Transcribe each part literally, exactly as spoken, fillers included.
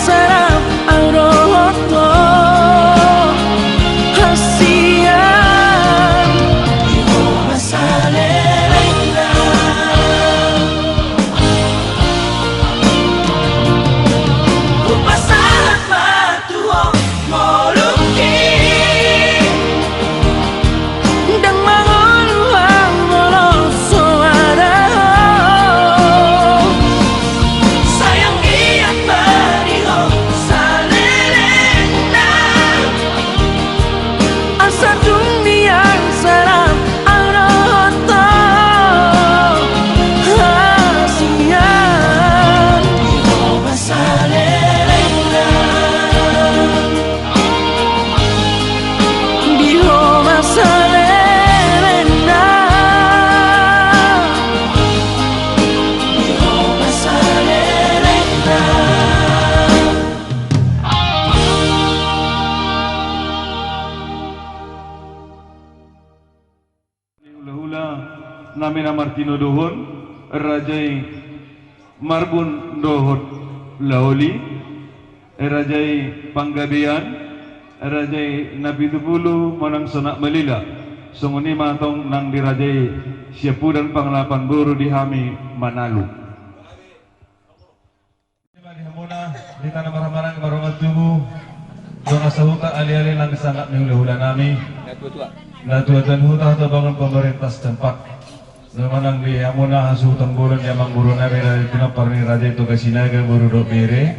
Sarap au dohot ho hasian. Di ho ma salelengna. Hupasahat ma tu ho ngolungki. Ndang mangolu au molo so ada ho. Sayang nian ma di ho salelengna. Asa tung nian sarap au dohot ho hasian. Di ho ma salelengna. Di ho ma salelengna. Di ho ma salelengna. Hulahula nami na martinodohon, raja i Marbun dohot Laoli, raja i Panggabean, raja i Napitupulu manang Sonak Malila. Songon i ma tong nang di raja i Siampudan Pangalapan boru di hami Manalu. Di hamuna di tano marhamaranggi, mardongan tubu, dongan sahuta, ale-ale nang sangap ni hulahula nami. Natuatua ni huta Hatobangan, pemerintah setempat. Nunga nang di hamuna hasuhuton bolon ni amangboru nami, raja i, pinompar ni raja i Toga Sinaga, boru dohot bere.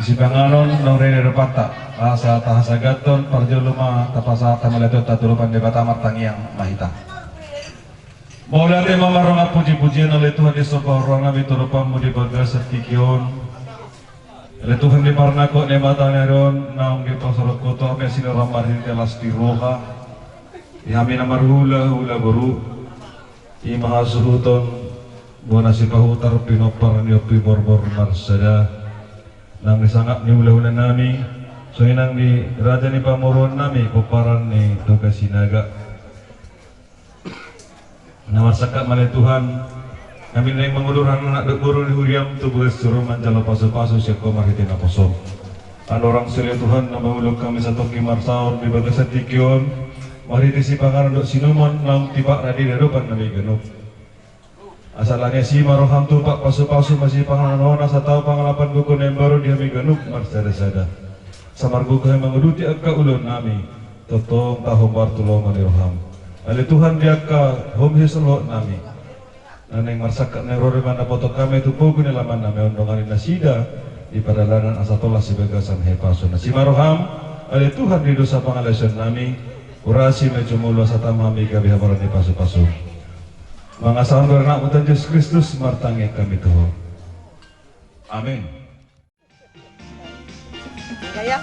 Sipanganon naung rade di adopan ta, asa tahasagathon, parjolo ma tapasahat hamauliateon tu adopan Debata, martangiang ma hita. Mauliate ma, mardongan puji-pujian ale Tuhan, di so paruruan nami tu adopanmu di bagasan tingki on. Ale Tuhan, di parnangkok ni mata ni ari on naung dipasahat Ho tu hami asi ni roha marhite las ni roha di hami na marhulahula boru, i ma hasuhuton bona Sipahutar, pinompar ni Ompu Borbor Marsada, nang di sangap ni hulahula nami, songon i nang di raja ni pamoruon nami, pomparan ni Toga Sinaga. Na marsangkap ma ale Tuhan, hami naeng mangudurhon anak dohot boru di huriam tu bagas joro manjalo pasu-pasu sian Ho marhite naposom. Andorang so ale Tuhan na mangulahon hami satongkin marsaor di bagasan tingki on, marhite sipanganon dohot sinuman naung tipak rade di adopan nami ganup. Asa lani asi ma roham, tupak pasu-pasu ma sipanganon on, asa tau pangalapan gogo na imbaru di hami ganup marsada-sada. Asa margogo hami manguduti angka ulaon nami, tongtong tau hombar tu lomo ni roham. Ale Tuhan, di angka houm sisolhot nami, na naeng marsangkap na ro, ro ma na boto hami tu pogu ni alaman nami on, dongani nasida di pardalanan asa tolhas di bagasan hahipason. Asi ma roham, ale Tuhan, di dosa pangalaosion nami, urasi ma i jumolo asa tama hami gabe hamoraon ni pasu-pasu. Mangasahon goar ni Anakmu Tuhan Jesus Kristus, martangiang hami tu Ho. Amin. Gaya.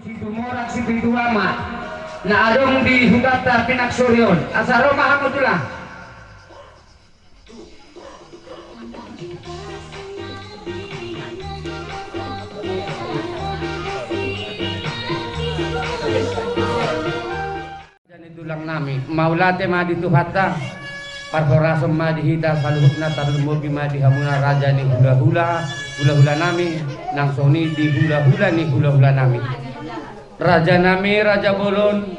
Situmorang Sipitu Amak na adong di hutanta Pinaksori on, asa ro ma hamu tulang. Raja ni tulang nami, mauliate ma di Tuhanta, parhorasan ma di hita saluhutna, tarlumobi ma di hamuna raja ni hula-hula, hula-hula nami, nang songon i di hula-hula ni hula-hula nami. Raja nami, raja bolon,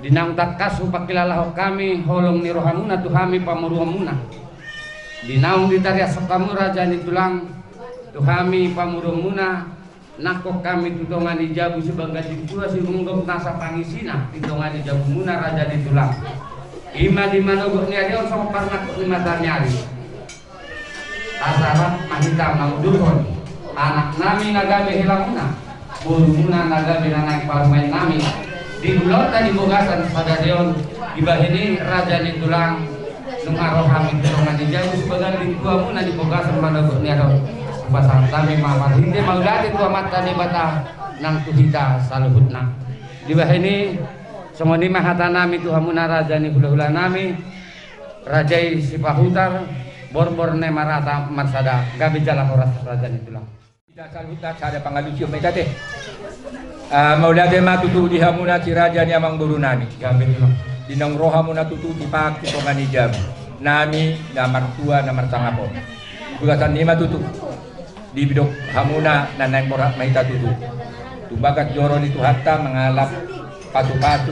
di naung tangkas hupangkilalahon hami holong ni rohamuna tu hami pamoruonmuna, di naung ditariashon hamu raja ni tulang tu hami pamoruonmuna, nangkok hami tu tonga ni jabu Sibagan Dingkoa, sigomgom nasa pangisina di tonga ni jabumuna raja ni tulang. I ma di manogot ni ari on songon parnangkok ni mata ni ari. Asa rap ma hita mangudurhon anak nami na gabe helamuna, borumuna na gabe na naeng parumaen nami, di ulaonta di bagasan sadari on. Dibahen i raja ni tulang, nunga ro hami tu tonga ni jabu Sibagan Dingkoamuna di bagasan manogot ni ari on, hupasahat hami ma marhite mauliate tu Amanta Debata nang tu hita saluhutna. Dibahen i, songon i ma hata nami tu hamuna raja ni hula-hula nami, raja i Sipahutar, borbor na marata marsada, gabe jala horas raja ni tulang. Hita saluhutna sada pangalusion ma hita te. Ah, mauliate ma tutu di hamuna si raja ni amangboru nami. Gabe tulang. Di naung ro hamuna tutu tipak tu tonga ni jabu nami na martua na marsangap on. Bagasan i ma tutu didok hamuna na naeng borhat ma hita tutu tu bagas joro ni Tuhanta mangalap pasupasu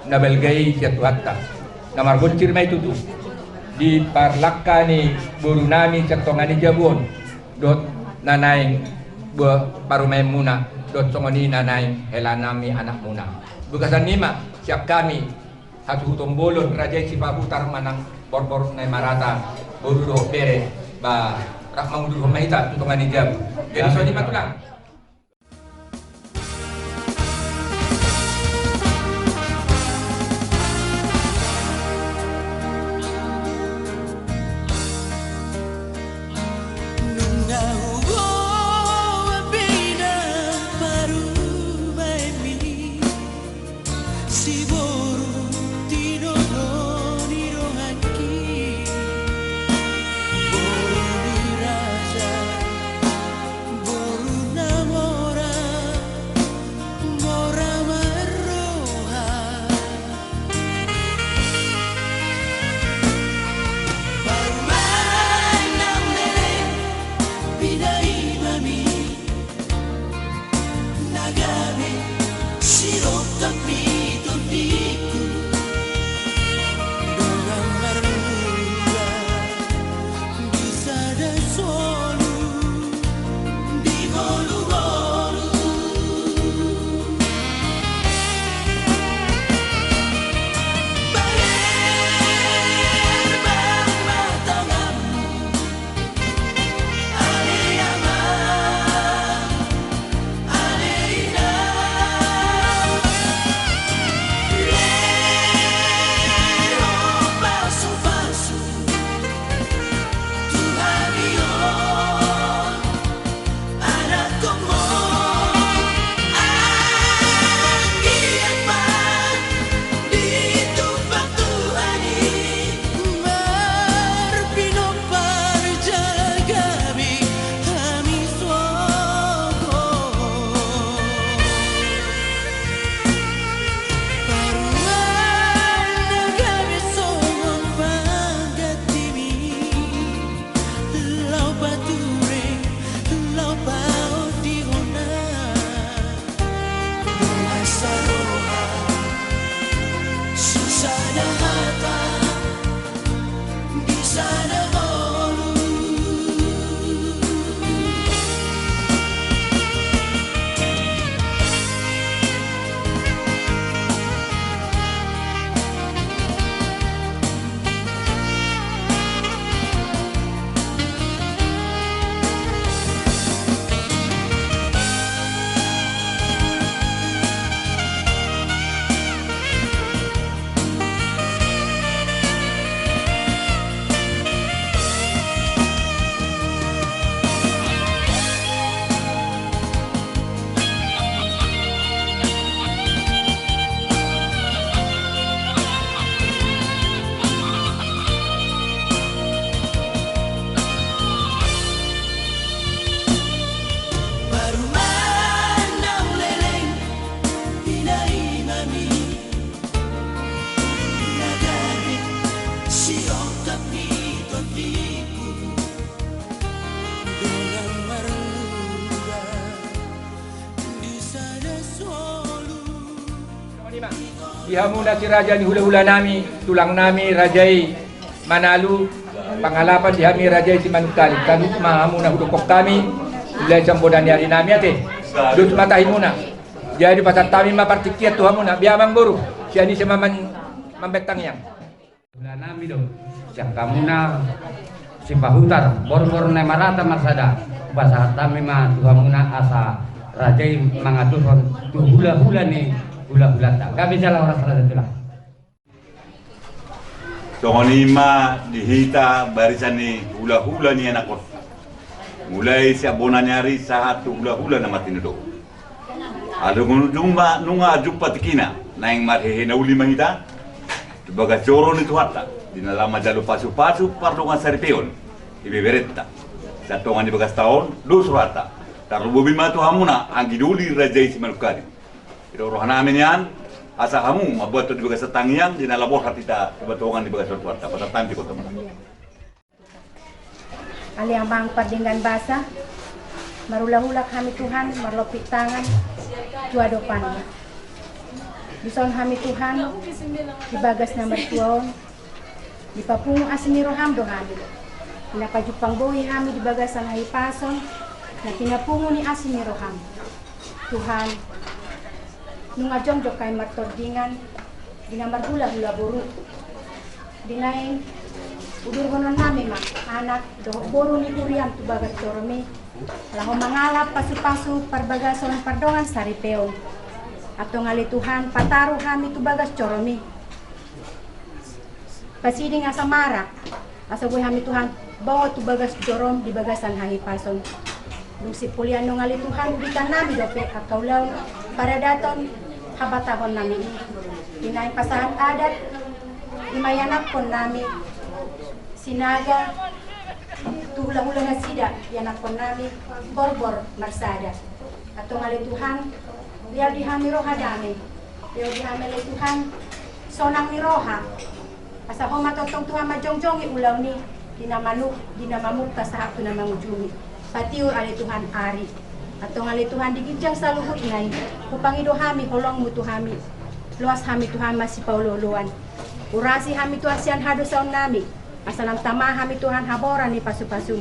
na balga i sian Tuhanta. Na marbonsir ma i tutu di parlangka ni boru nami sian tonga ni jabu on dohot na naeng parumaenmuna dohot songon i na naeng hela nami anakmuna. Bagasan i ma sian hami hasuhuton bolon Raja i Sipahutar manang Borbor Naimarata, boru dohot bere, ba rap mangudurhon ma hita tu tonga ni jabu. Jadi songon i ma tulang. Nunga huboan be inang parumaenmi, siboru tinodo ni donganki. Boru ni raja, boru na mora, mora marroha. Parumaen naung leleng, pinaimami na gabe sirongkap ni tondingku. Dongan marmula di sada solu, di ngolungolu. Bager bang ma tanganmu, ale amang. Marpinompar jala gabe hami songon parumaen na gabe songon panggantimi. Laho pature, laho paondihon na. Masa roha, sisada hata, di sada ngolu. Parumaen naung leleng, pinaimami na gabe sirongkap ni tondingku. Dongan marmula di sada solu. Di hamuna si raja ni hulahula nami, tulang nami, raja i Manalu, pangalapan di hami raja i Simanungkalit. Saluhut ma hamuna hudokhon hami, mulai sian bona ni ari nami ate. Dos ma tahimuna. Jadi pasahat hami ma partingkian tu hamuna, bia amang boru, sian ise ma man-, mambahen tangiang. Hulahula nami do, sian hamuna Sipahutar, Borbor Naimarata marsada, pasahat hami ma tu hamuna asa raja i mangaturhon tu hulahula ni hulahulanta. Gabe jala horas raja tulang. Songon i ma di hita barisan ni hulahula ni anak on. Mulai sian bona ni ari sahat tu hulahula na martinodohon. Alai dung nunga jumpa tingkina, naeng marhehe na uli ma hita tu bagas joro ni Tuhanta, di na laho manjalo pasupasu pardongan saripeon ibeberenta. Sian tonga ni bagasta on dos rohanta. Tarlumobi ma tu hamuna anggi doli raja i Simanungkalit. Di rohanami nian, Asa hamu mamboan di bagasan tangiang di na laho borhat hita, hita bahen dongan di bagasan Tuhanta, pasahat hami tu ho ma. Ale Amang pardenggan basa, marulak-ulak hami Tuhan, marlompit tangan tu adopanMu. Dison hami Tuhan, di bagas na martua on, dipapungu asi ni rohaM do hami. Di na pajumpang boi hami di bagasan hahipason, na pinapungu ni asi ni rohaM. Tuhan, nunga jongjong hami martordingan, di na marhula-hula boru. Di naeng udurhononnami ma anak dohot boru ni huriaM tu bagas joroMi, laho mangalap pasu-pasu parbagason pardongan saripeon. Antong ale Tuhan, pataru hami tu bagas joroMi. Pasiding asa marak, asa boi hami Tuhan, bongot tu bagas joroM di bagasan hahipason. Dung sipulian nunga ale Tuhan, uditonnami dope angka ulaon paradaton habatahonnami i. Di naeng pasahat adat, i ma ianakkonnami Sinaga tu hula-hula nasida, ianakkonnami Borbor Marsada. Antong ale Tuhan, rial di hami roha dame. Rial di hami ale Tuhan, sonang ni roha. Asa Ho ma tongtong Tuhan manjongjongi ulaon i, di na manu-, di na mamungka sahat tu na mangujungi. Patiur ale Tuhan ari. Antong ale Tuhan di ginjang saluhutna i, hupangido hami holongMu tu hami. Loas hami Tuhan masipaolo-oloan. Urasi hami Tuhan sian hadosaonnami. Asa lam tama hami Tuhan haboran ni pasu-pasuM.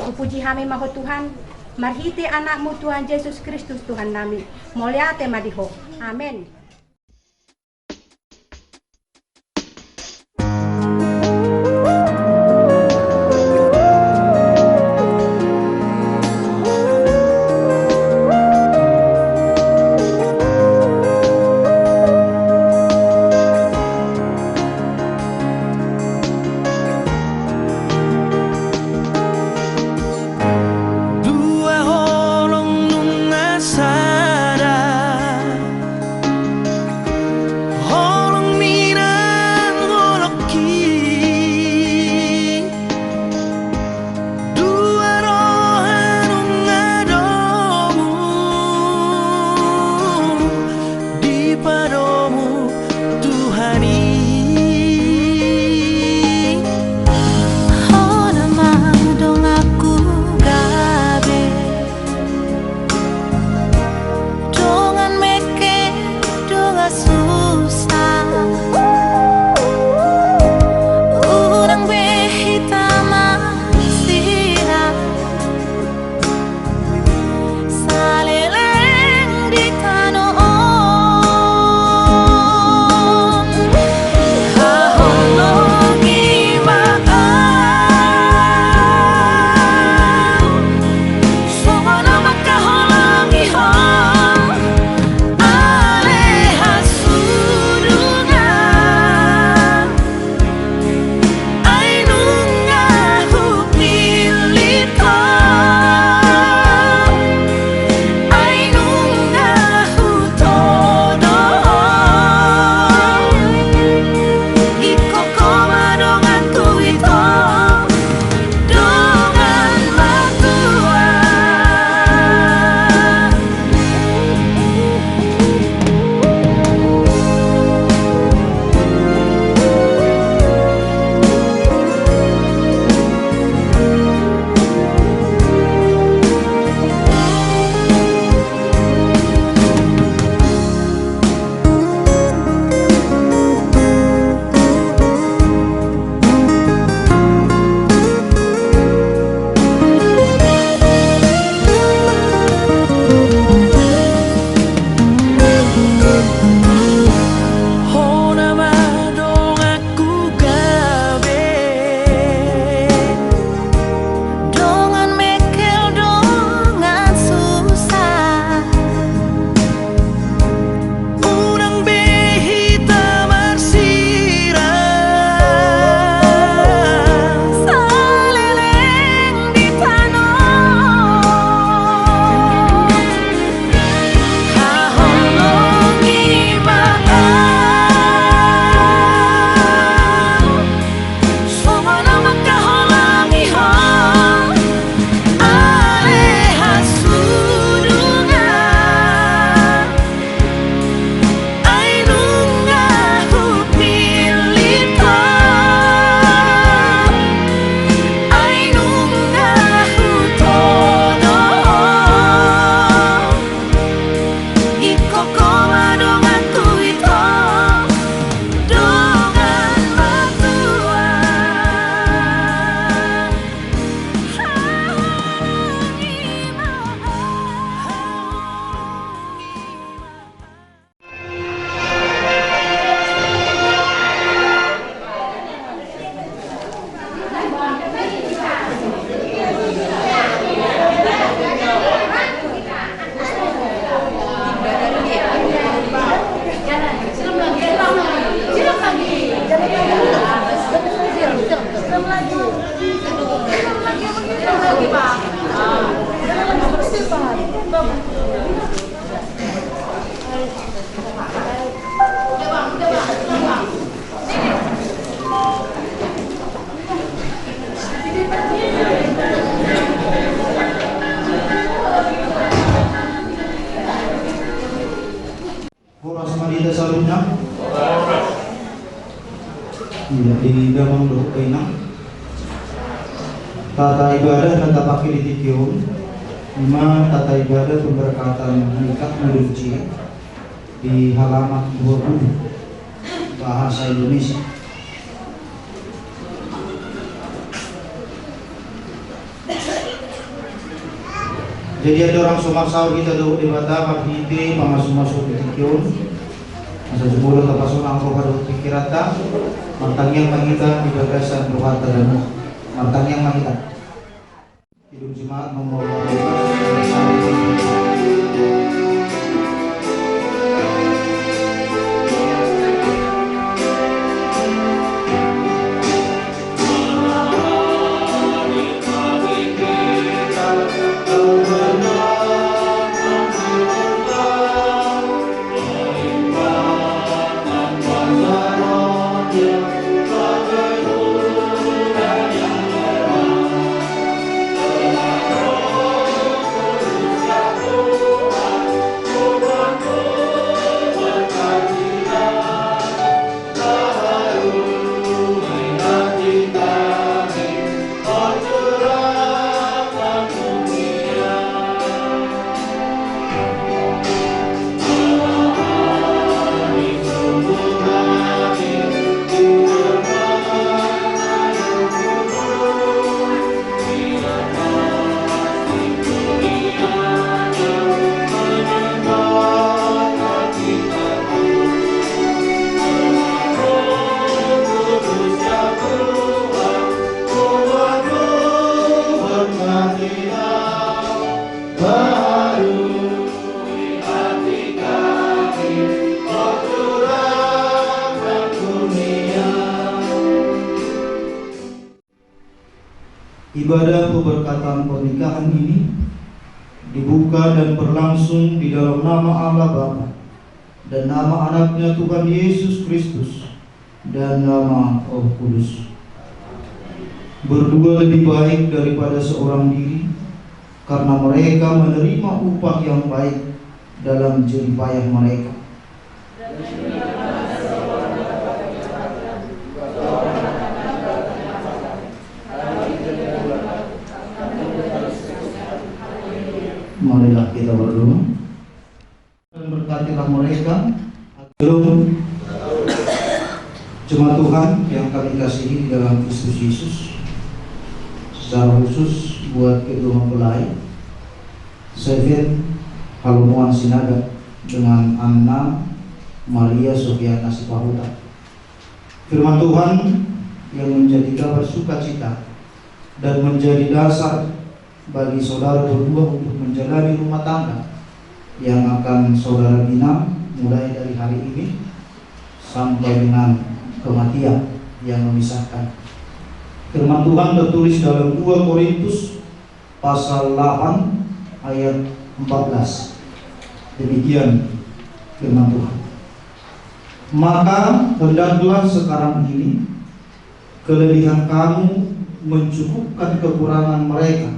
Hupuji hami ma Ho Tuhan, marhite AnakMu Tuhan Jesus Kristus Tuhannami. Mauliate ma di Ho. Amen. Dua holong nunga sada. Iya, di damang dohot dainang. Tata ibadah na tapake di tingki on, ima tata ibadah pemberkatan nikah nudurji di halaman dua puluh, bahasa Indonesia. Jadi, andorang so marsaor hita dohot Debata marhite pamasu-masu di tingki on, asa jumolo tapasahat roha dohot pingkiranta, martangiang ma hita di bagasan rohanta dainang. Martangiang ma hita. Kidung Jemaat nomor Ibadah pemberkatan pernikahan ini dibuka dan berlangsung di dalam nama Allah Bapa dan nama Anaknya Tuhan Yesus Kristus dan nama Roh Kudus. Berdua lebih baik daripada seorang diri, karena mereka menerima upah yang baik dalam jerih payah mereka. Marilah kita berdoa. Dan berkatilah mereka. Shalom. Jemaat Tuhan yang kami kasihi di dalam Kristus Yesus, secara khusus buat kedua mempelai, Seven Halomoan Sinaga dengan Anna Maria Sofiana Sipahutar. Firman Tuhan yang menjadi kabar sukacita dan menjadi dasar bagi saudara berdua untuk menjalani rumah tangga yang akan saudara bina mulai dari hari ini sampai dengan kematian yang memisahkan. Firman Tuhan tertulis dalam dua Korintus pasal delapan ayat empat belas. Demikian firman Tuhan. Maka hendaklah sekarang ini kelebihan kamu mencukupkan kekurangan mereka,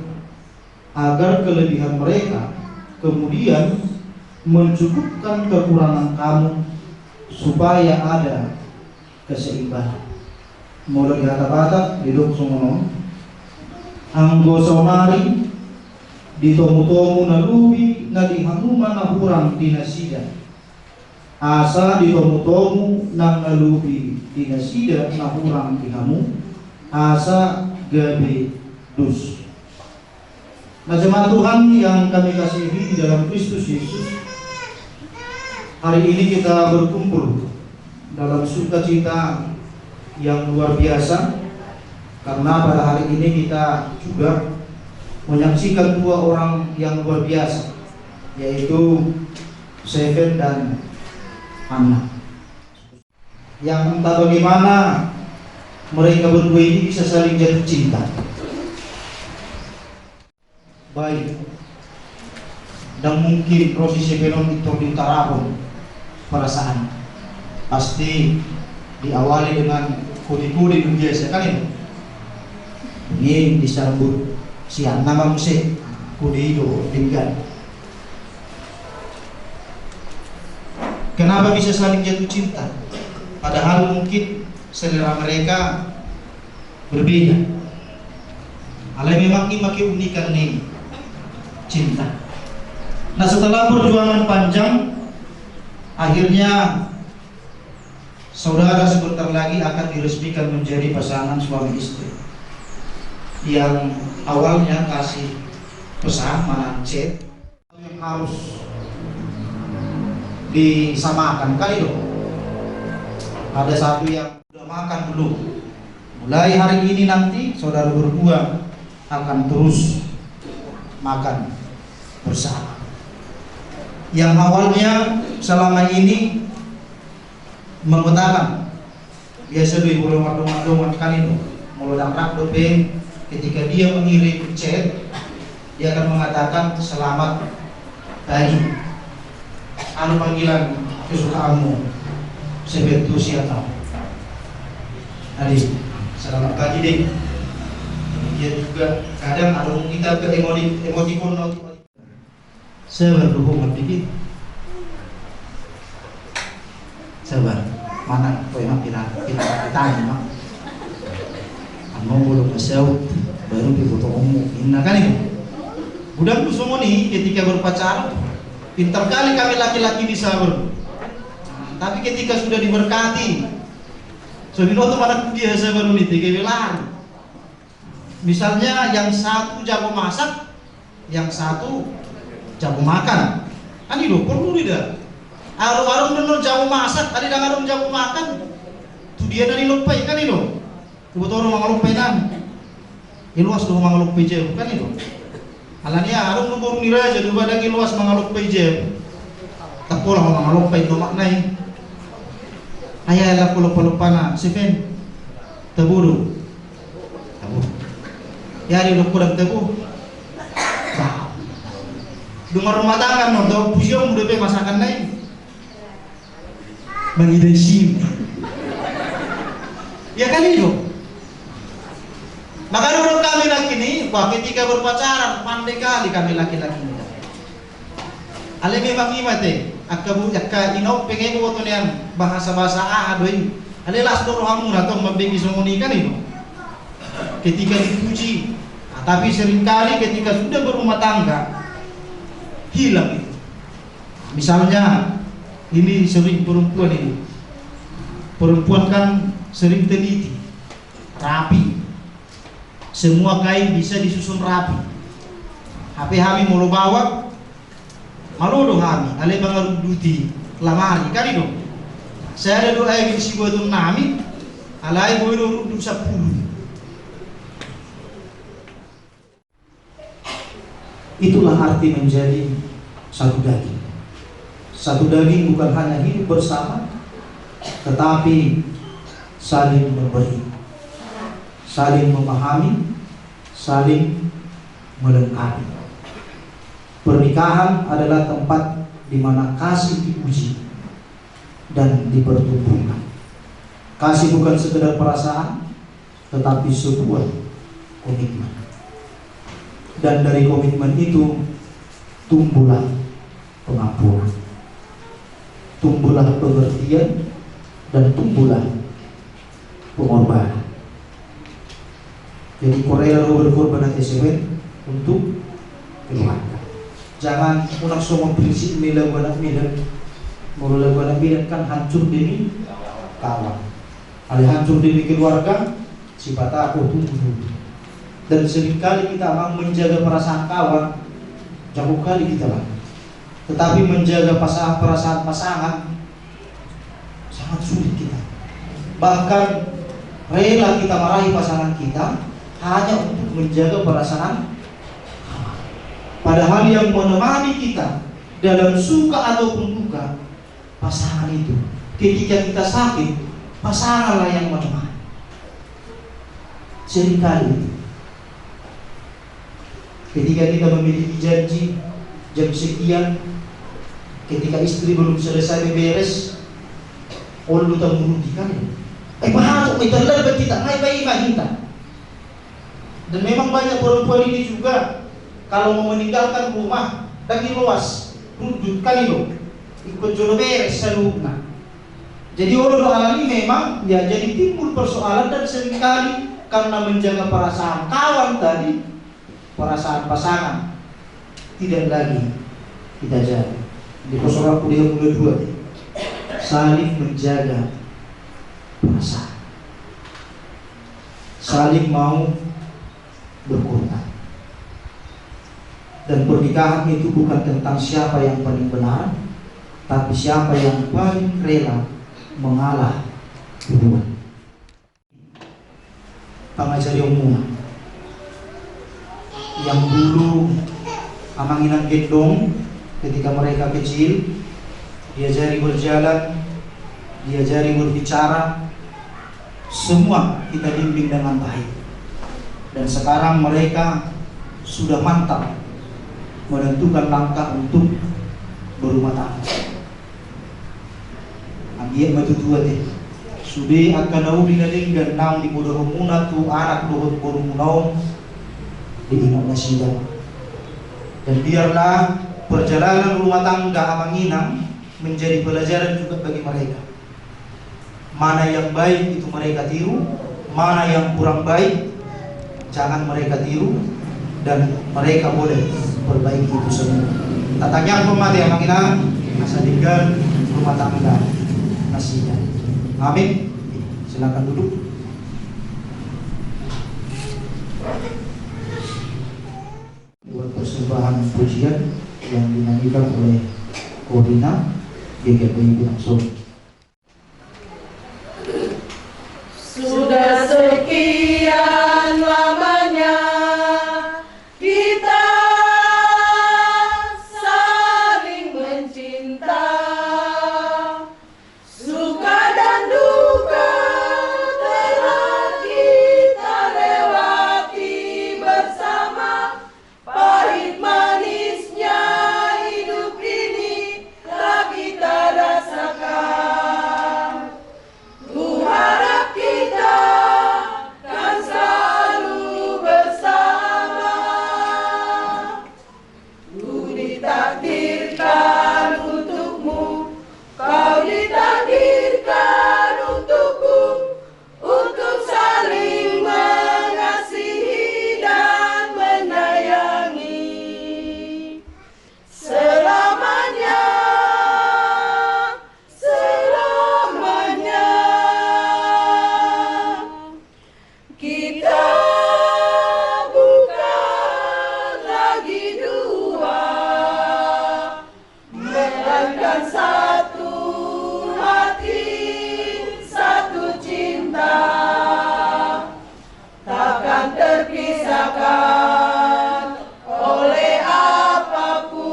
agar kelebihan mereka kemudian mencukupkan kekurangan kamu, supaya ada keseimbangan. Molo di hata Batak didok songon on: Anggo saonari ditomutomu na lobi na di hamu ma na hurang di nasida, asa ditomutomu nang na lobi di nasida na hurang di hamu, asa gabe dos. Nah, jemaat Tuhan yang kami kasihi di dalam Kristus Yesus, hari ini kita berkumpul dalam sukacita yang luar biasa, karena pada hari ini kita juga menyaksikan dua orang yang luar biasa, yaitu Seven dan Anna. Yang entah bagaimana mereka berdua ini bisa saling jatuh cinta. Baik. Dan mungkin ro si Seven on pintor diutarahon perasaan. Pasti diawali dengan kode-kode, luar biasa kan itu. Ini disambut si Anna ma muse, kode i do denggan. Kenapa bisa saling jatuh cinta? Padahal mungkin Selera mereka berbeda. Alai memang i ma keunikan ni cinta. Nah, setelah perjuangan panjang, akhirnya saudara sebentar lagi akan diresmikan menjadi pasangan suami istri. Yang awalnya kasih pesan, manang chat, yang harus disamakan, kan itu. Ada satu yang sudah makan belum. Mulai hari ini nanti saudara berdua akan terus makan bersama. Yang awalnya selama ini mengutamakan, biasa do i molo mardongan-dongan, kan itu. Molo ndang rap dope, ketika dia mengirim chat, dia akan mengatakan, "Selamat pagi." Anu panggilan kesukaanmu, sebentusian. Adi, selamat pagi, Dek. Demikian juga kadang ada kita ke emoti-, emoticon. Sabar, ruhungan dikit. Sabar. Mana kau emang pira, pira, pira tadi, Mak? Anu, belum masaut, baru difotomu. Inna, kan itu. Godang do songon i ketika berpacaran. Pintar kali kami laki-laki ini sabar. Tapi ketika sudah diberkati, so binoto mana dia sabar ini, tiga belas. Misalnya yang satu jago masak, yang satu jago makan. Kan i do, porlu do da. Adong, adong do na jago masak, adong do na jago makan. Tu dia na nilompai, kan i do. Iboto do mangalompai nami. Iluas do mangalompai jabu, kan i do. Alani i adong do boru ni raja do ba ndang iluas mangalompai jabu. Tangkas pola mangalompai tomak nai. Ai, ai, laho lompa-lompana, Seven. Tabo do. Tabo. Ia, di dokter dan tabo. Bah. Dongan rumah tangga, no, tabo pujianmu dope masakan nai. Mangidai sim. Ia, kan i do. Maka dulu kami laki ini, wah, ketika berpacaran, pandai kali kami laki-laki ini. Alai memang i ma te, angka bu-, angka inaon pe ngai boto nian, bahasa-bahasa aha do i. Alai las do rohamuna tong mambege songon i, kan i do. Ketika dipuji, nah, tapi seringkali ketika sudah berumah tangga, hilang itu. Misalnya, ini sering perempuan ini. Perempuan kan sering teliti, rapi. Semua kain bisa disusun rapi. Hape hami molo baoa, malo do hami, alai mangaruduti lamari, kan i do. Sada do aek ni sibuaton nami, alai boi do rundut sampulu. Itulah arti menjadi satu daging. Satu daging bukan hanya hidup bersama, tetapi saling memberi, saling memahami, saling melengkapi. Pernikahan adalah tempat di mana kasih diuji dan dipertumbuhkan. Kasih bukan sekedar perasaan, tetapi sebuah komitmen. Dan dari komitmen itu tumbuhlah pengampunan, tumbuhlah pengertian, dan tumbuhlah pengorbanan. Jadi, korea do berkorban ate Seven untuk keluarga. Jangan unang songon prinsip ni lagu anak Medan. Molo lagu anak Medan kan hancur demi kawan. Alai hancur demi keluarga, sipata ho tumbuh. Dan seringkali kita, Amang, menjaga perasaan kawan, jago kali kita, Bang. Tetapi menjaga pasa-, perasaan pasangan sangat sulit kita. Bahkan rela kita marahi pasangan kita hanya untuk menjaga perasaan kawan. Padahal yang menemani kita dalam suka ataupun duka, pasangan itu. Ketika kita sakit, pasanganlah yang menemani. Seringkali itu. Ketika kita memiliki janji jam sekian, ketika istri belum selesai beberes, olo do tamuruti, kan? Eh, pahatuk, eh, terlambat kita, ngai bai ma hita. Dan memang banyak perempuan ini juga, kalau mau meninggalkan rumah, ndang iloas, rundut, kan i do. Ingkon jolo beres saluhutna. Jadi olo do alani memang, ya, jadi timbul persoalan dan seringkali karena menjaga perasaan kawan tadi, perasaan pasangan tidak lagi kita jaga. Di persoalan kuliah muda dua nih, saling menjaga perasaan, saling mau berkorban. Dan pernikahan itu bukan tentang siapa yang paling benar, tapi siapa yang paling rela mengalah duluan. Pangajarion muna. Yang dulu Amang Inang gendong, ketika mereka kecil, diajari berjalan, diajari berbicara, semua kita bimbing dengan baik. Dan sekarang mereka sudah mantap menentukan langkah untuk berumah tangga. Anggiat ma tutu ate, sude angka na uli na denggan naung dipodohon muna tu anak dohot boru muna on, diingot nasida. Dan biarlah perjalanan rumah tangga Amang Inang menjadi pelajaran juga bagi mereka. Mana yang baik itu mereka tiru, mana yang kurang baik jangan mereka tiru, dan mereka boleh perbaiki itu semua. Tatangihon ma ate Amang Inang, asa denggan rumah tangga nasida. Amin. Silakan duduk. Buat persembahan pujian yang dinyanyikan oleh Korina, G K P I Pinang Solo. Sudah sekian lamanya kita saling mencinta. Suka dan duka telah kita lewati bersama. Pahit manisnya hidup ini telah kita rasakan. Ku harap kita kan selalu bersama. Ku ditakdirkan untukmu, kau ditakdirkan untukku, untuk saling mengasihi dan menyayangi selamanya, selamanya. Kita bukan lagi dua, melainkan satu hati, satu cinta, takkan terpisahkan oleh apapun.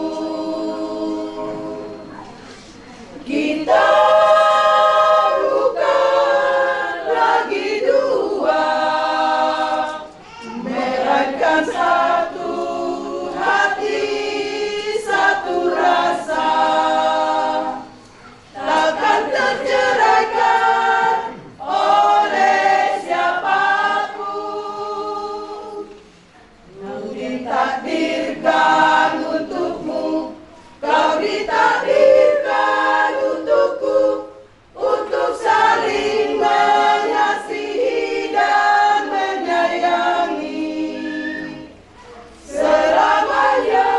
Kita bukan lagi dua, melainkan satu hati, satu rasa, takkan terceraikan oleh siapapun. Ku ditakdirkan untukmu, kau ditakdirkan untukku, untuk saling mengasihi dan menyayangi selamanya,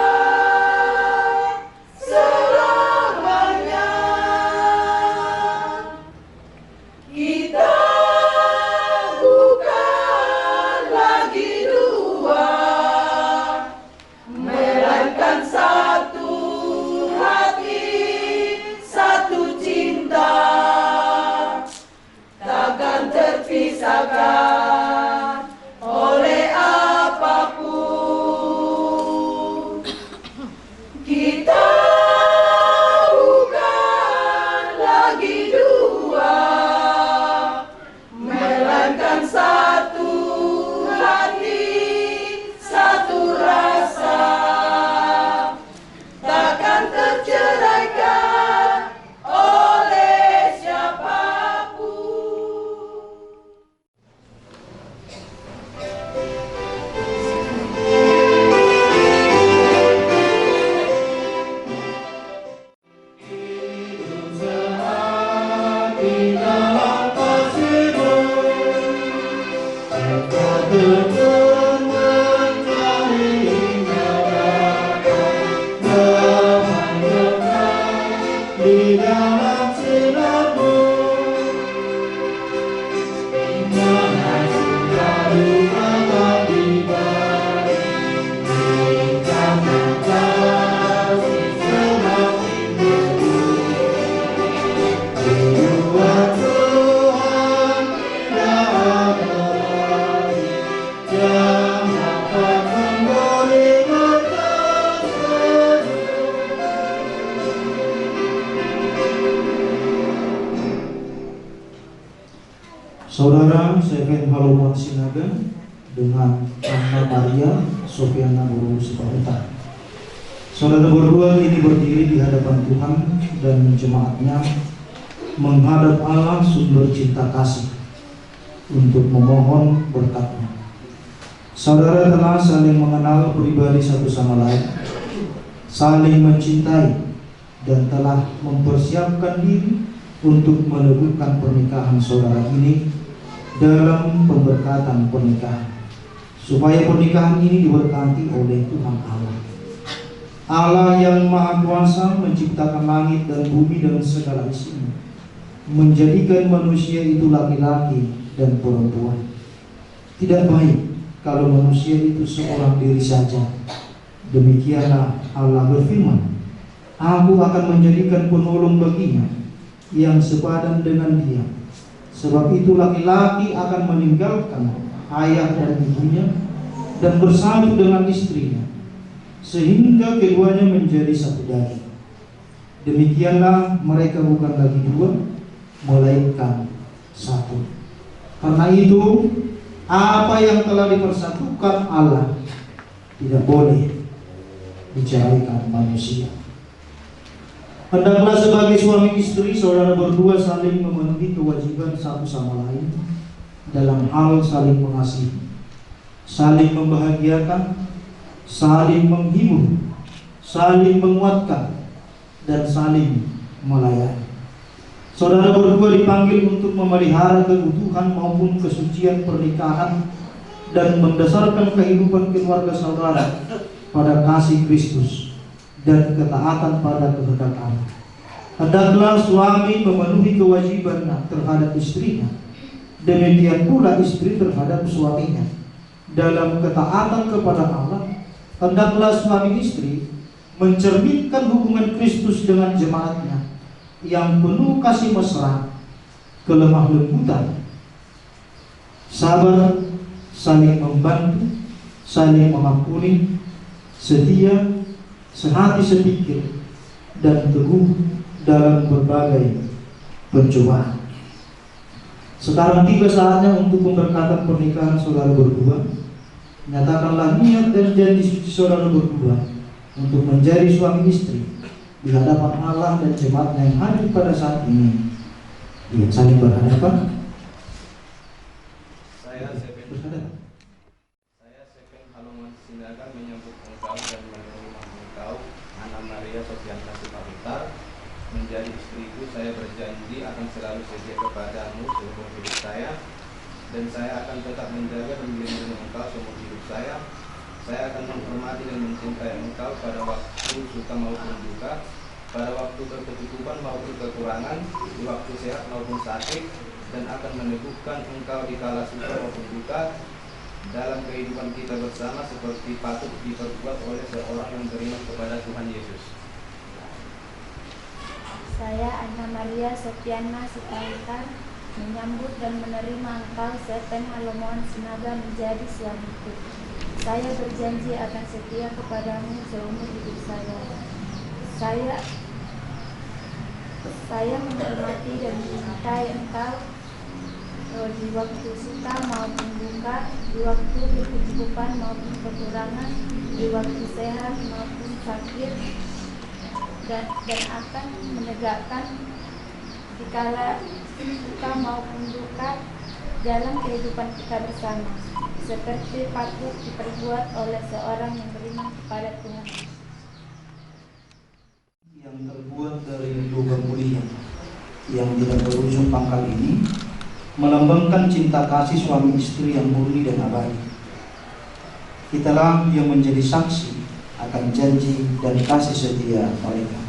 selamanya. Kita bukan lagi dua, melainkan satu hati, satu cinta, takkan terpisahkan oleh apapun. Kita bukan lagi dua, melainkan satu hati, satu rasa, takkan terceraikan oleh siapapun. Saudara Seven Halomoan Sinaga dengan Anna Maria Sofiana Boru Sipahutar. Saudara berdua kini berdiri di hadapan Tuhan dan jemaatnya, menghadap Allah sumber cinta kasih untuk memohon berkat-Nya. Saudara telah saling mengenal pribadi satu sama lain, saling mencintai, dan telah mempersiapkan diri untuk meneguhkan pernikahan saudara ini dalam pemberkatan pernikahan, supaya pernikahan ini diberkati oleh Tuhan Allah. Allah yang Maha Kuasa menciptakan langit dan bumi dan segala isinya, menjadikan manusia itu laki-laki dan perempuan. Tidak baik kalau manusia itu seorang diri saja. Demikianlah Allah berfirman, "Aku akan menjadikan penolong baginya yang sepadan dengan dia." Sebab itu laki-laki akan meninggalkan ayah dan ibunya dan bersatu dengan istrinya, sehingga keduanya menjadi satu daging. Demikianlah mereka bukan lagi dua, melainkan satu. Karena itu, apa yang telah dipersatukan Allah tidak boleh diceraikan manusia. Hendaklah sebagai suami istri, saudara berdua saling memenuhi kewajiban satu sama lain dalam hal saling mengasihi, saling membahagiakan, saling menghibur, saling menguatkan, dan saling melayani. Saudara berdua dipanggil untuk memelihara keutuhan maupun kesucian pernikahan dan mendasarkan kehidupan keluarga saudara pada kasih Kristus dan ketaatan pada kehendak Allah. Hendaklah suami memenuhi kewajibannya terhadap istrinya, demikian pula istri terhadap suaminya. Dalam ketaatan kepada Allah, hendaklah suami istri mencerminkan hubungan Kristus dengan jemaatnya yang penuh kasih mesra, kelemah lembutan, sabar, saling membantu, saling mengampuni, setia, sehati sepikir, dan teguh dalam berbagai pencobaan. Sekarang tiba saatnya untuk pemberkatan pernikahan saudara berdua. Nyatakanlah niat dan janji suci saudara berdua untuk menjadi suami istri di hadapan Allah dan jemaatnya yang hadir pada saat ini. Iya, saling berhadapan. Saya, Seven. Berhadapan. Saya, Seven Halomoan Sinaga, menyambut engkau dan menerima engkau, Anna Maria Sofiana Sipahutar, menjadi istriku. Saya berjanji akan selalu setia kepadamu seumur hidup saya, dan saya akan tetap menjaga dan melindungi engkau seumur hidup saya. Saya akan menghormati dan mencintai engkau pada waktu suka maupun duka, pada waktu berkecukupan maupun kekurangan, di waktu sehat maupun sakit, dan akan meneguhkan engkau di kala suka maupun duka dalam kehidupan kita bersama seperti patut diperbuat oleh seorang yang beriman kepada Tuhan Yesus. Saya, Anna Maria Sofiana Sipahutar, menyambut dan menerima engkau, Seven Halomoan Sinaga, menjadi suamiku. Saya berjanji akan setia kepadamu seumur hidup saya. Saya, saya menghormati dan mencintai engkau, eh, di waktu suka maupun duka, di waktu berkecukupan maupun kekurangan, di waktu sehat maupun sakit, dan, dan akan menegakkan di kala suka maupun duka dalam kehidupan kita bersama, seperti patut diperbuat oleh seorang yang beriman kepada Tuhan. Yang terbuat dari logam mulia yang tidak berujung pangkal ini melambangkan cinta kasih suami istri yang murni dan abadi. Itulah yang menjadi saksi akan janji dan kasih setia mereka.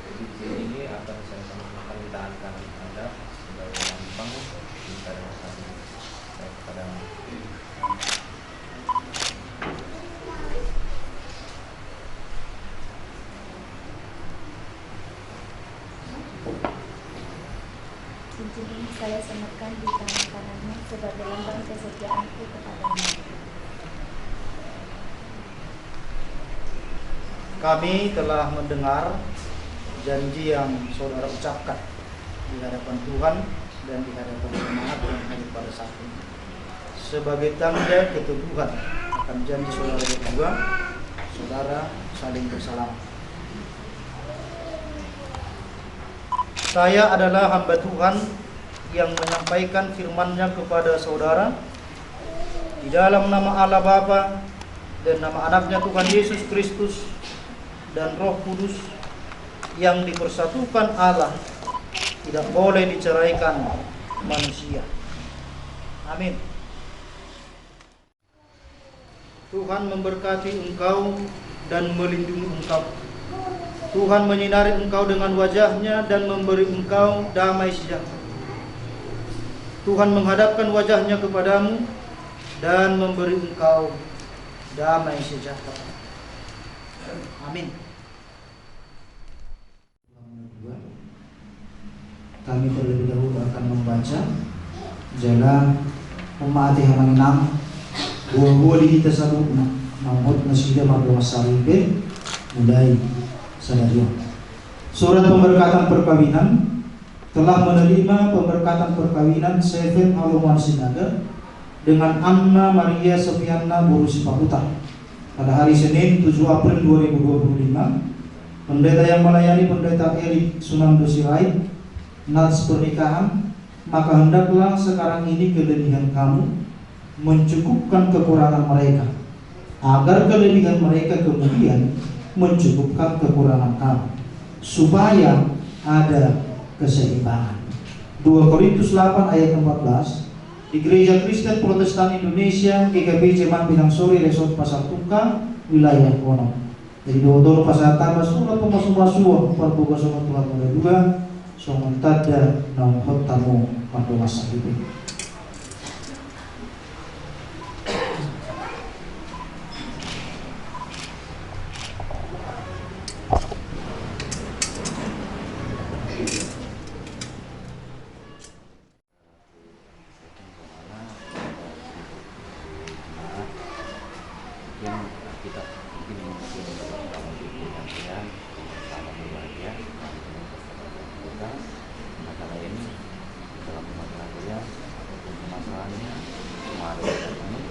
Jadi, C ini akan saya sama-samakan di tangan kanan Anda sebagai lambang cinta dan kasih. Saya sematkan di tangan kananmu sebagai lambang kesetiaanku kepadamu. Kami telah mendengar janji yang saudara ucapkan di hadapan Tuhan dan di hadapan jemaat yang hadir pada saat ini. Sebagai tanda keteguhan akan janji saudara berdua, saudara saling bersalam. Saya adalah hamba Tuhan yang menyampaikan firman-Nya kepada saudara di dalam nama Allah Bapa dan nama Anak-Nya Tuhan Yesus Kristus dan Roh Kudus yang dipersatukan Allah tidak boleh diceraikan manusia. Amin. Tuhan memberkati engkau dan melindungi engkau. Tuhan menyinari engkau dengan wajah-Nya dan memberi engkau damai sejahtera. Tuhan menghadapkan wajah-Nya kepadamu dan memberi engkau damai sejahtera. Amin. Kami terlebih dahulu akan membaca jala memahati hamanginang buah-buah di kita saluhutna, naung hot nasida mardongan saripe mulai sadari on. Surat pemberkatan perkawinan. Telah menerima pemberkatan perkawinan Seven Halomoan Sinaga dengan Anna Maria Sofianna boru Sipahutar pada hari Senin tujuh April dua ribu dua puluh lima, pendeta yang melayani Pendeta Erik Sunando Sirait, nats pernikahan, maka hendaklah sekarang ini kelebihan kamu mencukupkan kekurangan mereka, agar kelebihan mereka kemudian mencukupkan kekurangan kamu, supaya ada keseimbangan. Dua Korintus delapan ayat empat belas, di Gereja Kristen Protestan Indonesia, G K P J Jemaat Pinang Sori, Resort Pasar Tungkang, Wilayah Gono. Jadi, dohot on pasahat hami surat pamasumasuon parbagason on tu hamuna dua, songon tanda naung hot hamu mardongan saripe. Mungkin kita, mungkin, mungkin kalau di penyampaian sama keluarga, kita masalah ini dalam rumah tangga ya, apapun permasalahannya, semua ada di dalam ini.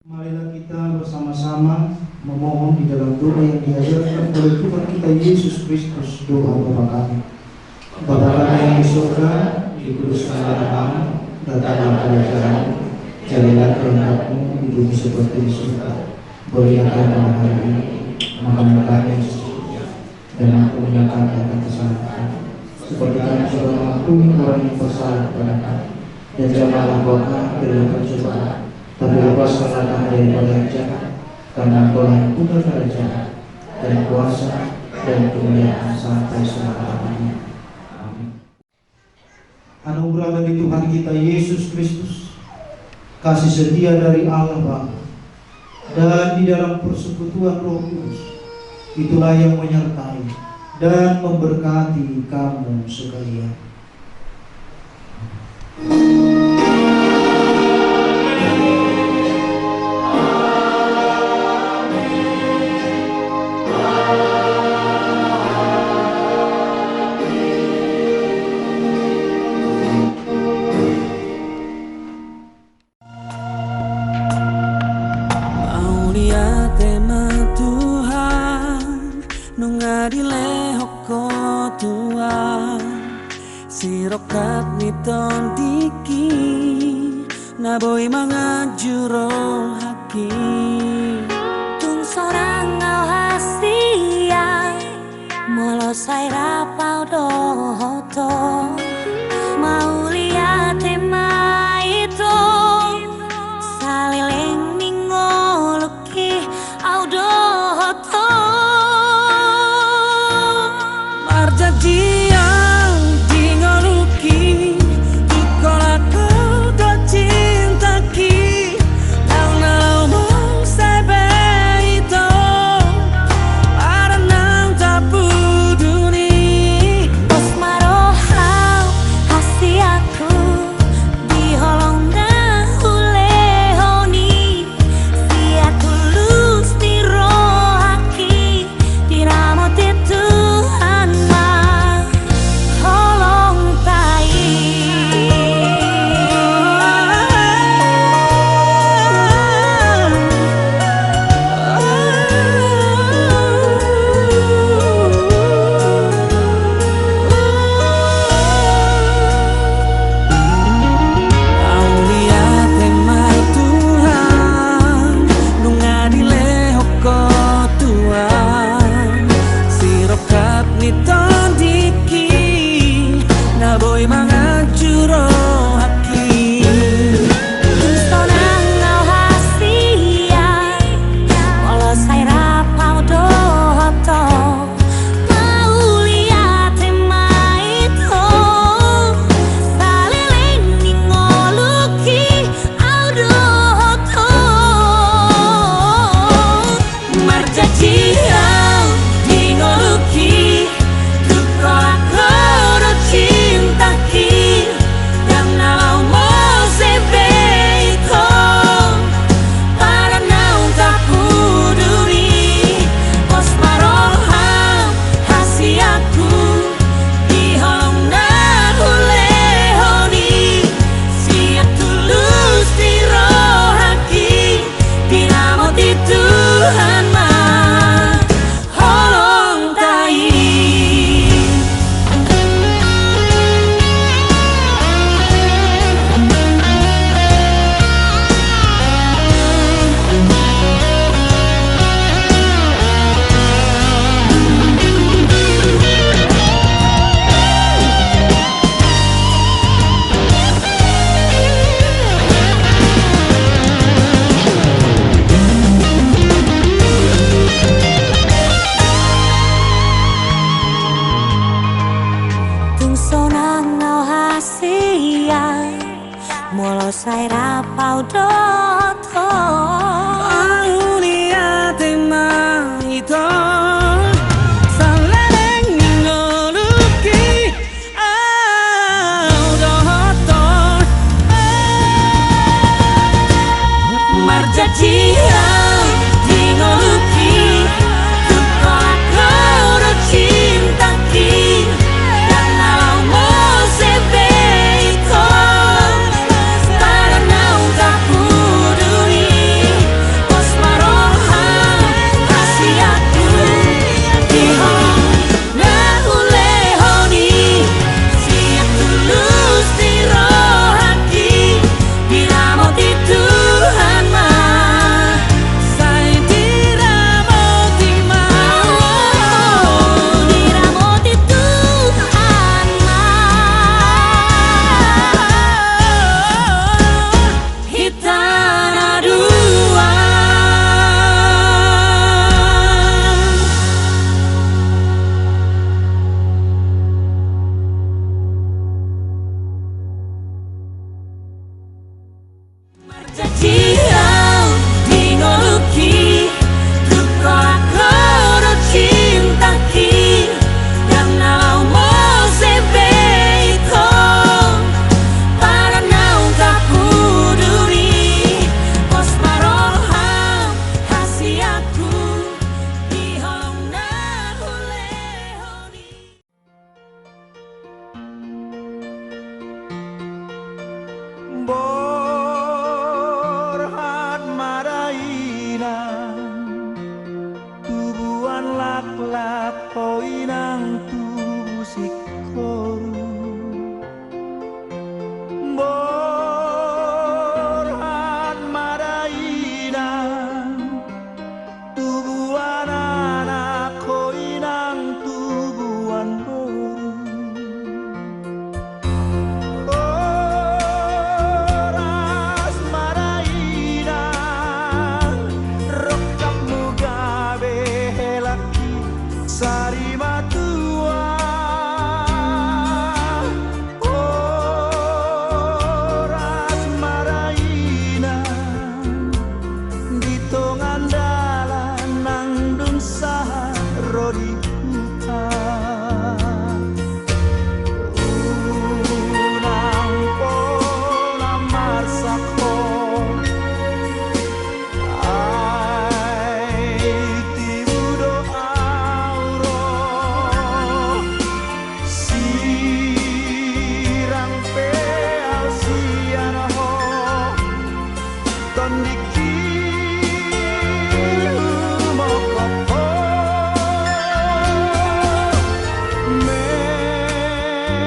Marilah kita bersama-sama memohon di dalam doa yang diajarkan oleh Tuhan kita Yesus Kristus, doa Bapa kami. Bapa kami yang di surga, dikuduskanlah namamu, datanglah kerajaanmu, jadilah kehendakmu di bumi seperti di surga. Berilah kami pada hari ini makanan kami yang secukupnya, dan ampunilah kami akan kesalahan kami, seperti kami juga mengampuni orang yang bersalah kepada kami. Dan janganlah kau kami ke dalam pencobaan, tapi lepaskanlah kami daripada yang jahat, karena Engkau lah yang punya kerajaan, dan kuasa, dan kemuliaan sampai selama-lamanya. Amin. Anugerah dari Tuhan kita Yesus Kristus, kasih setia dari Allah Bapa, dan di dalam persekutuan Roh Kudus, itulah yang menyertai dan memberkati kamu sekalian. Dilehon ho Tuhan sirongkap ni tondingki, na boi manganju rohangki. Tung sonang au hasea, molo sai rap au dohot ho, mauliate ma ito, saleleng ni ngolungki au dohot ho. Marjanjian di ngolungki, tung holan ho do cintangki, ndang na laho muse Ho inang tubu singkoru, borhat ma da inang tubuan anak, ho inang tubuan boru. Horas ma da inang, rongkapmu gabe helakki sari matua. Horas ma da inang, di tongan dalan nang dung sahat ro di huta. Unang pola marsak ho, ai tibu do au ro. Sirang pe au sian ho, tondingki humongkop ho.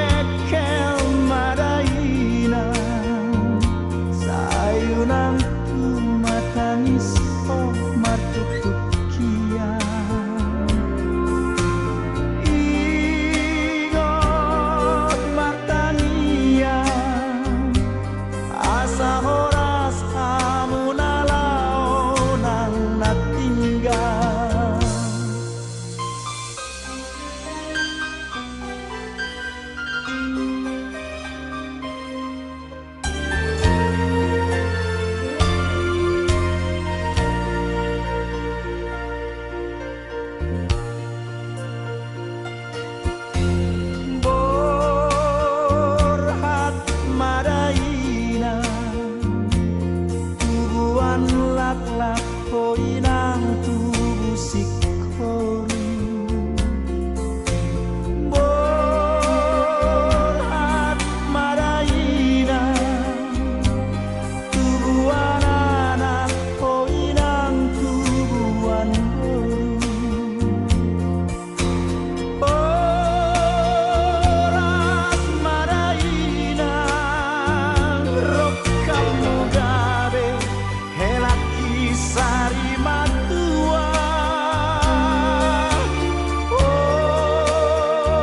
Mengkel ma da inang, sai unang tumatangis ho martuktuk hian. Ingot martangiang, asa horas hamu na laho nang na tinggal. Borhat ma da inang, tubuan laklak, ho inang tubu singkoru. Borhat ma da inang, tubuan anak, ho inang tubuan boru. Horas ma da inang, rongkapmu gabe helakki sari matua.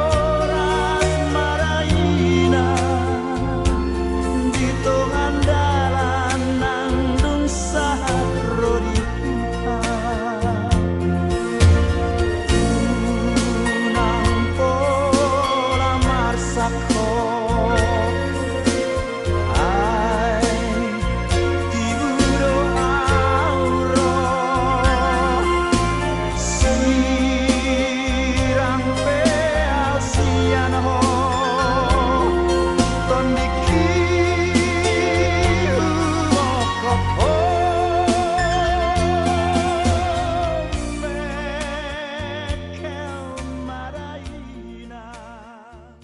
Horas ma da inang, di tongan dalan nang dung sahat ro di huta. Unang pola marsak ho, ai tibu do au ro. Sirang pe au sian ho, tondingki humongkop ho. Mengkel ma da inang.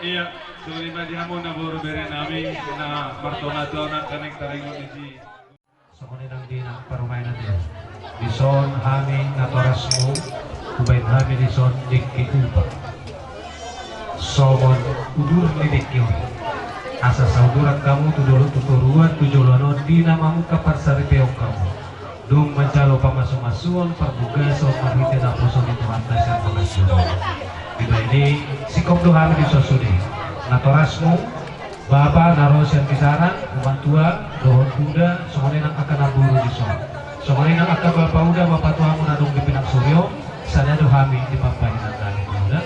Ia, songon i ma di hamu na boru bere nami, na martonga-tonga nangkaning taringot ni si. Songon i nang di na parumaen i. Dison hami natorasmu, hubaen hami dison dengke tupa. Songon udur ni dengke on. Asa sauduran hamu tu dolok tu toruan tu joloan on di na mamungka parsaripeon hamu. Dung manjalo pamasumasuon parbagason marhite naposo ni Tuhanta sian bagas joro. Dibaen i singkop do hami dison sude. Natorasmu, bapa na ro sian Bisarang, umak tua, dohot uda, songon i nang angka namboru dison. Songon i nang angka bapa uda, bapa tuamu na adong di Pinang Suri on, sada do hami di pambahenan nami tu uda.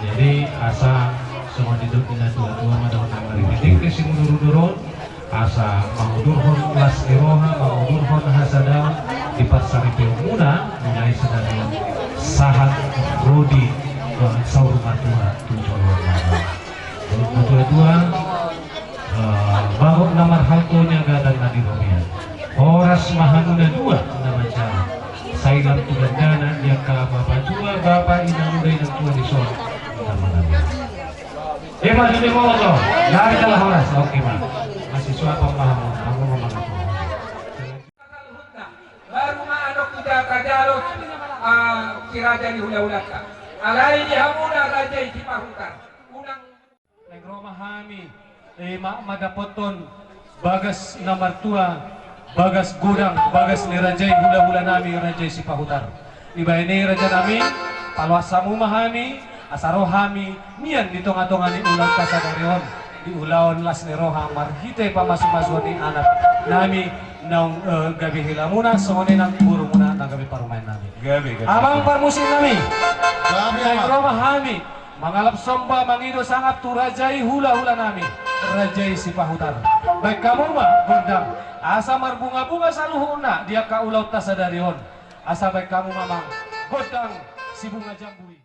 Jadi, asa songon didok ni na tua-tua ma dohot na marhite dengke simudur-udur on, asa mangudurhon las ni roha, mangudurhon hasada, Pas ma hamuna dua na manjalo. Sai lam tu gandana di angka bapa tua, bapa inang muda, inang tua di son. Nama-nama. Ema di demo to. Dari kalah horas. Oke, ma. Masih suapan ma hamu. Hamu ma mangaku. Baru ma adong tu jata jalo, ah, si raja ni hulahulanta. Alai di hamuna raja i Sipahutar. Unang Naeng ro ma hami, eh, ma-, mandapothon bagas na martua, bagas godang, bagas ni raja i hulahula nami, raja i Sipahutar. Dibahen i raja nami, paloas hamu ma hami, asa ro hami mian di tonga-tonga ni ulaonta sadari on, di ulaon las ni roha marhite pamasu-masuon ni anak nami, naung, eh, gabe helamuna, songon i nang borumuna na gabe parumaen nami. Gabe, gabe. Amang parmusik nami. Gabe, naeng ro ma hami. Mangalap somba, mangido sangap tu raja i hulahula nami, raja i Sipahutar. Bahen hamu ma gondang, asa marbunga-bunga saluhutna di angka ulaonta sadari on. Asa bahen hamu ma, amang, gondang si bunga jambu i.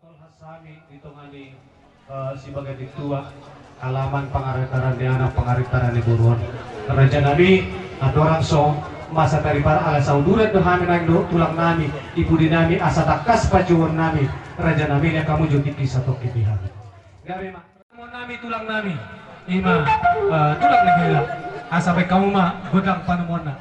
Tolhas hami di tonga ni, eh, sibaga di tua, alaman pangarantaran ni anak, pangarantaran ni boru on. Raja nami, andorang so masa taripar ala sauduran do hami nang dohot tulang nami, di pudi nami asa tangkas panjouon nami, raja nami, nian hamu jo tingki satongkin di hami. Gabe ma. Panemuan nami tulang nami, ima, eh, tulang ni hela, asa bahen hamu ma gondang panemuanna.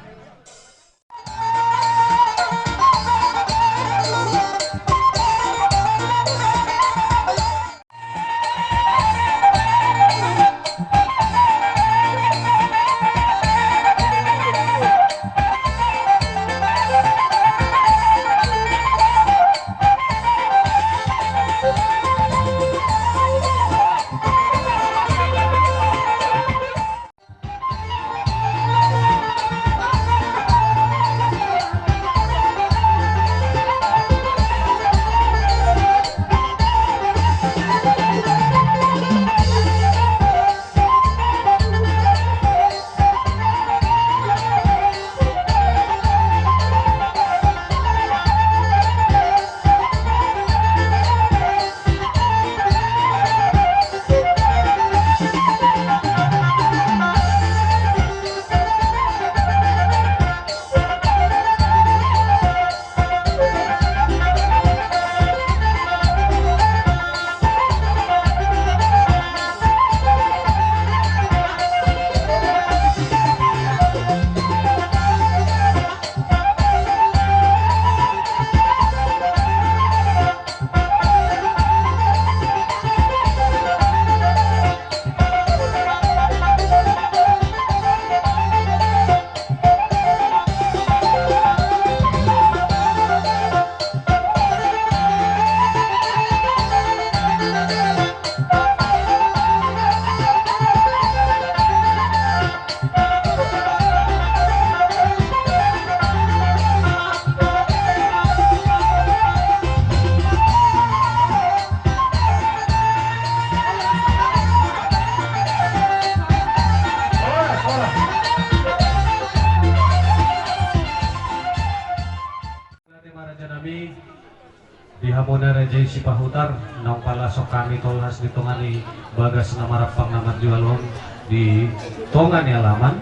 Sipahutar, naung palasok hami tolhas di tonga ni bagas na marampang na marjual on di tonga ni alaman.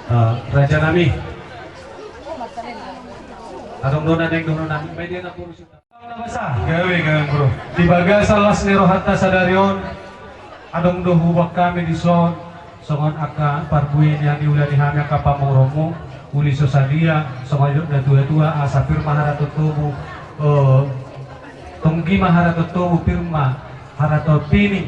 Eh, raja nami. Adong do na naeng dohonon nami, baen dia na purus. Gabe, gabe, bro. Di bagasan las ni rohanta sadari on, adong do huboan hami dison, songon angka parbue ni hami, ula ni hami angka pamoruonmu, uli so sadia, songon didok na tuatua, asa pir ma haratontomu, eh, tonggi ma haratontomu, pir ma haratontomu,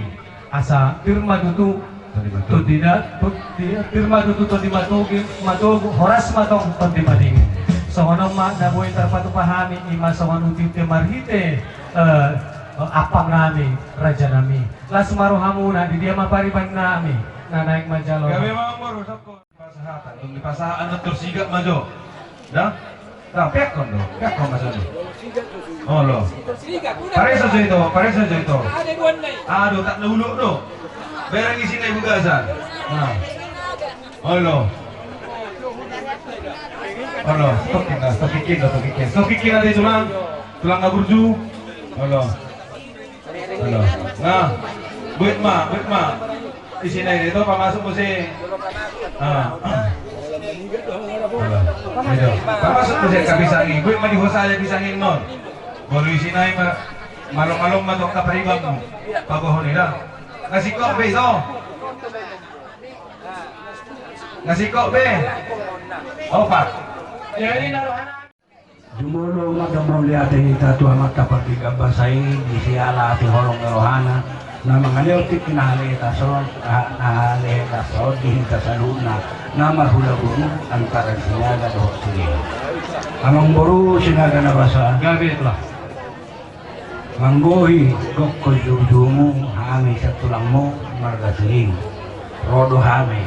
asa pir ma tutu tondi matogu. Tondi na, to-, di-, pir ma tutu tondi matogu, matogu, horas ma tong tondi madingin. Songon on ma na boi tarpatupa hami, i ma songon uti-uti marhite, eh, ampang nami, raja nami. Las ma rohamuna, di dia ma pariban nami, na naeng manjalo. Gabe ma, Amang Boru, sokko. Pasahat, dung dipasahat, annon torsigat ma jo. Da? Da, peakkon do, peakkon ma jo. Olo. Pareso jo ito, pareso jo ito. Aduh, tak na ulok do. Bereng isi na i bagasan. Nah. Olo. Olo, stoking na, stoking na, stoking na. Stoking na di tulang, tulang na burju. Olo. Olo. Nah, buat ma, buat ma. Isi na i do, pamasuk muse. Ah. Olo. Ayo. Pamasuk muse angka pisang i. Buat ma di hosa aja pisang i non. Baru isi na i ma. Malom-malom ma tu angka paribanmu. Pabohon i da. Nasi kok be ito. Nasi kok be. Opat. Jadi na rohana. Jumolo ma do mauliate hita tu Amanta Pardenggan Basa i, di siala asi holong ni rohana, na mangalehon tingki na halean on, na halean on di hita saluhutna, na marhula boru antara Sinaga dohot Silehon. Amang Boru Sinaga na basa. Gabe tulang. Manggohi gokhon joujoumu, hami sian tulangmu marga Siling. Ro do hami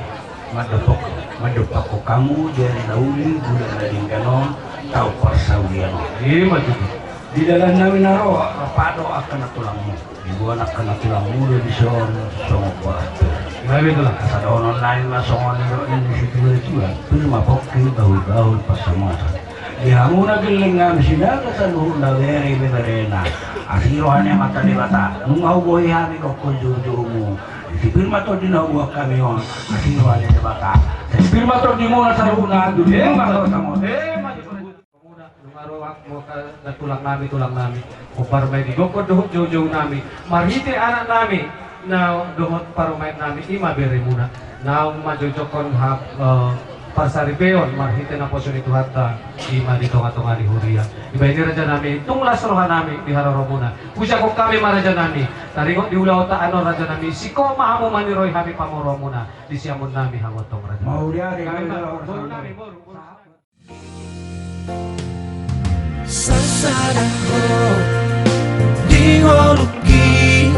mandompakhon, mandompakhon hamu di ari na uli, bulan na denggan on, taon parsaulian on. Ima tutu. Di dalan nami na ro, rap do angka na tulangmu. Diboan angka na tulangmu do dison songon borat. Ima be tulang. Asa dohonon nami ma songon nidok ni situatua, pir ma pongki, bahulbahul pansamotan. Di hamu na gelleng nami Sinaga saluhutna, bere be berena. Asi roha ni Amanta Debata, nunga hugohi hami gokhon joujoumu. Sai pir ma tondi na huboan hami on, asi roha ni Debata. Sai pir ma tondimuna saluhutna, tu dia ma roha samo. Nunga ro hamu angka na tulang nami, tulang nami. Hombar ma i di gokhon dohot joujou nami. Marhite anak nami. Na dohot parumaen nami, ima beremuna. Naung manjojokhon ha, eh, parsaripeon marhite naposo ni Tuhanta, ima di tongatonga ni huria. Dibahen i raja nami, tung las roha nami di haroromuna. Hujahahon hami ma raja nami. Taringot di ulaonta annon raja nami, singkop ma hamu maniroi hami pamoruonmuna. Di siamun nami hamu tong raja nami. Mauliate. Hami ma, boru nami, boru, boru. Sasada ho di ngolungki,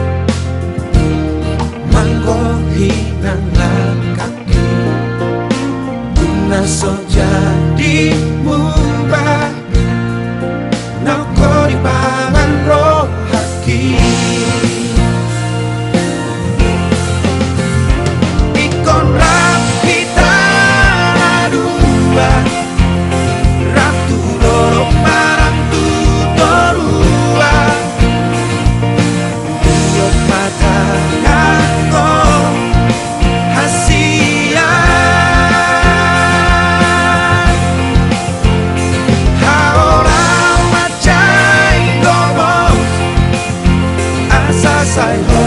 manggohi nang langkangki. Dung na so jadi mumba, nang ho dipangan roha. Ingkon rap hita na dua, rap tu dolok, rap tu toruan. Dua mata nangko hasian. Haola mancai gomos, asa sai ho